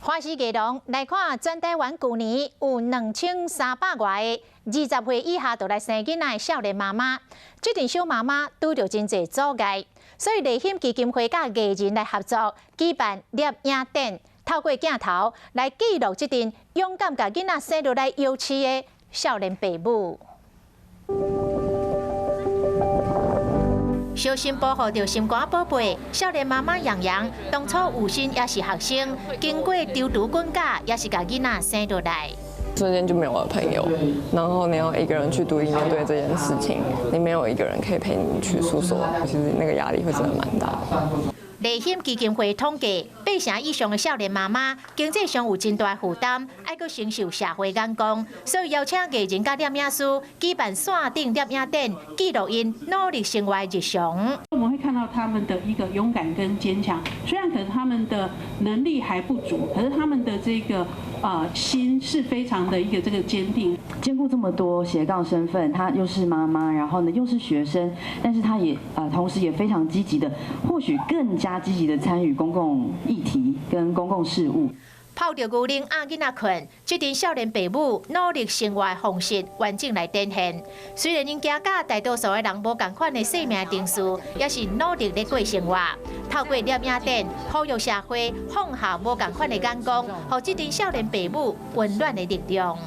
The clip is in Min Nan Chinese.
華視藝廊來看，全台灣舊年有2300外个20歲以下就來生囡仔的少年媽媽，這陣小媽媽拄著真濟阻礙，所以麗馨基金會佮藝人來合作，舉辦攝影展，透過鏡頭來記錄這陣勇敢共囡仔生落來搖飼的少年爸母。小心保護著心肝寶貝，少年媽媽楊洋當初有心也是學生，經過抽毒滾架，也是共囡仔生落來。瞬間就沒有了朋友，然後你要一個人去獨立面對這件事情，你沒有一個人可以陪你去訴說，其實那個壓力會真的蠻大。麗馨基金會統計，八成以上的少年媽媽經濟上有真大負擔，愛閣承受社會眼光，所以邀請藝人佮攝影師舉辦線頂攝影展，記錄𪜶努力生活的日常。我們會看到他們的一個勇敢跟堅強，雖然可能他們的能力還不足，可是他們的這個心是非常的一個這個堅定。兼顧這麼多斜槓身份，她又是媽媽，然後呢又是學生，但是她也同時也非常積極的，或許更加積極的參與公共議題跟公共事務。泡著牛奶壓囡仔睏，這陣少年爸母努力生活的方式完整來展現。雖然𪜶行佮大多數的人無仝款的生命程序，也是努力咧過生活。透過攝影展，呼籲社會放下無仝款的眼光，予這陣少年爸母溫暖的力量。